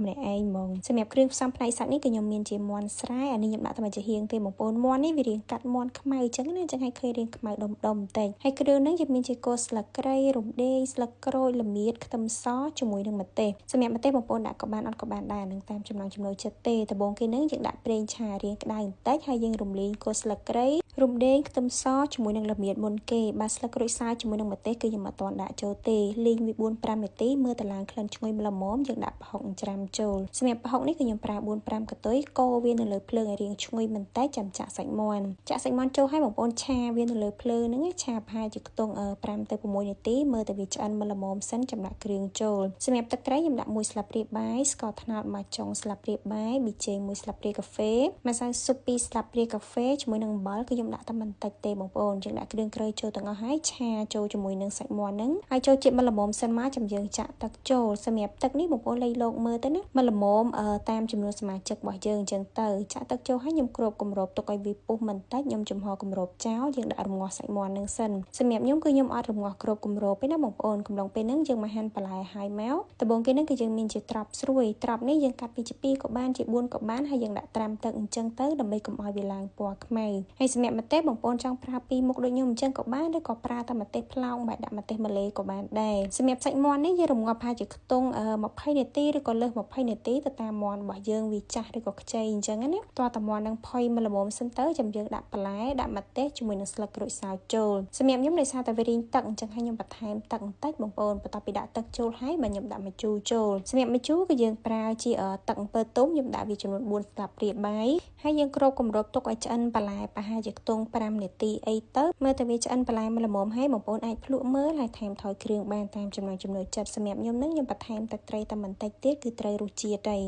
ម្នាក់ឯងហ្មងសម្រាប់គ្រឿងផ្សំផ្នែកសាច់នេះគឺខ្ញុំមានជាមាន់ស្រែអានេះខ្ញុំដាក់តែមួយចំហៀងទេបងប្អូនមាន់នេះវារាងកាត់មាន់ខ្មៅអញ្ចឹងណាអញ្ចឹងឲ្យឃើញរាងខ្មៅដុំដុំបន្តិចហើយគ្រឿងហ្នឹងយើងមានជាគល់ស្លឹកគ្រៃរំដេងស្លឹកក្រូចល្មៀតខ្ទឹមសជាមួយនឹងម្ទេសសម្រាប់ម្ទេសបងប្អូនដាក់ក៏បានអត់ក៏បានដែរនឹងតាមចំណង់ចំណូលចិត្តទេដំបូងគេហ្នឹងយើងដាក់ប្រេងឆារាងក្តៅបន្តិចហើយយើងរំលីងគល់ស្លឹកគ្រៃរំដេងខ្ទឹមសជាមួយនឹងល្មៀតមុនគេបាទស្លឹកក្រូចសើចជាមួយនឹងម្ទេសគឺយើងមិនទាន់ដាក់ចូលទេលីងវា4 5នាទីមើលតឡើងក្លិនឈ្ងុយល្មមយើងដាក់ប្រហុកច្រាំចូលសម្រាប់ប្រហុកនេះគឺខ្ញុំប្រើ4 5កន្ទុយកូរវានៅលើភ្លើងឲ្យរាងឈ្ងុយបន្តិចចាំចាក់សាច់មាន់ចាក់សាច់មាន់ចូលឲ្យបងប្អូនឆាវានៅលើភ្លើងហ្នឹងឆាប្រហែលជាខ្ទង់5ទៅ6នាទីមើលតែវាឆ្អិនមកល្មមសិនចាំដាក់គ្រឿងចូលសម្រាប់ទឹកត្រីខ្ញុំដាក់1ស្លាបព្រាបាយស្ករត្នោតមួយចុងស្លាបព្រាបាយប៊ីចេង1ស្លាបព្រាកាហ្វេម្សៅស៊ុប2ស្លាបព្រាកាហ្វេជាមួយនឹងអំបិលគឺខ្ញុំដាក់តែបន្តិចទេបងប្អូនយើងដាក់គ្រឿងក្រៅចូលទាំងអស់ហើយឆាចូលជាមួយនឹងសាច់មាន់ហ្នឹងហើយចូលជាតិមកល្មមសិនមកចាំយើងចាក់ទឹកចូលសម្រាប់ទឹកនេះបងប្អូនលៃលោកមើលទៅណាមកល្មមតាមចំនួនសមាជិករបស់យើងអញ្ចឹងទៅចាក់ទឹកចូលហើយខ្ញុំគ្របគម្របទុកឲ្យវាពុះបន្តិចខ្ញុំចំហគម្របចោលយើងដាក់រងាស់សាច់មាន់ហ្នឹងសិនសម្រាប់ខ្ញុំគឺខ្ញុំអត់រងាស់គ្របគម្របទេណាបងប្អូនកំឡុងពេលហ្នឹងយើងមកហាន់បន្លែហើយមកដំបូងគេហ្នឹងគឺយើងមានជាត្រប់ស្រួយត្រប់នេះយើងកាត់ពីជា2ក៏បានជា4ក៏បានហើយយើងដាក់ត្រាំទឹកអញ្ចឹងទៅដើម្បីកុំឲ្យវាឡើងពណ៌ខ្មៅហើយសម្រាប់ម្ទេសបងប្អូនចង់ប្រើពីរមុខដូចខ្ញុំអញ្ចឹងក៏បានឬក៏ប្រើតែម្ទេសផ្លោងបែបដាក់ម្ទេសម្លេក៏បានដែរសម្រាប់សាច់មាន់នេះយើងរងាស់ប្រហែលជាខ្ទង់20នាទីឬក៏លើស20នាទីទៅតាមមាន់របស់យើងវាចាស់ឬក៏ខ្ចីអញ្ចឹងណាតោះតែមាន់នឹងផុយមកល្មមសិនទៅចាំយើងដាក់បន្លែដាក់ម្ទេសជាមួយនឹងស្លឹកក្រូចសើចចូលសម្រាប់ខ្ញុំដោយសារតែវារីងទឹកអញ្ចឹងហើយខ្ញុំបន្ថែមទឹកបន្តិចបងប្អូនបន្ទាប់ពីដាក់ទឹកចូលហើយបាទខ្ញុំដាក់ម្ជូរចូលសម្រាប់ម្ជូរគឺយើងប្រើជាទឹកអំពិលទុំខ្ញុំដាក់វាចំនួន4ស្លាបព្រាបាយហើយយើងគ្របគម្របទុកឲ្យឆ្អិនបន្លែប្រហែលជាខ្ទង់5នាទីអីទៅមើលតែវាឆ្អិនបន្លែមកល្មមហើយបងប្អូនអាចភ្លក់មើលហើយថែមថយគ្រឿងបានតាមចំណង់ចំណូលចិត្តសម្រាប់ខ្ញុំនឹងខ្ញុំបន្ថែមទឹកត្រីតែបន្តិចទៀតគឺត្រូវរសជាតិហើយ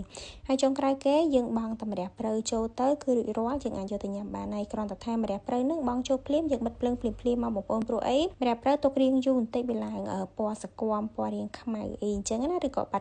ហើយចុងក្រោយគេយើងបង់តែម្រះព្រៅចូលទៅគឺរួចរាល់យើងអាចយកទៅញ៉ាំបានហើយគ្រាន់តែថាម្រះព្រៅនឹងបង់ចូលភ្លាមយើងបិទភ្លើងភ្លាមៗមកបងប្អូនព្រោះអីម្រះព្រៅទុករៀងយូរបន្តិចវាឡើងពណ៌សគំពណ៌រៀងខ្មៅអីអញ្ចឹងណាឬក៏បាត់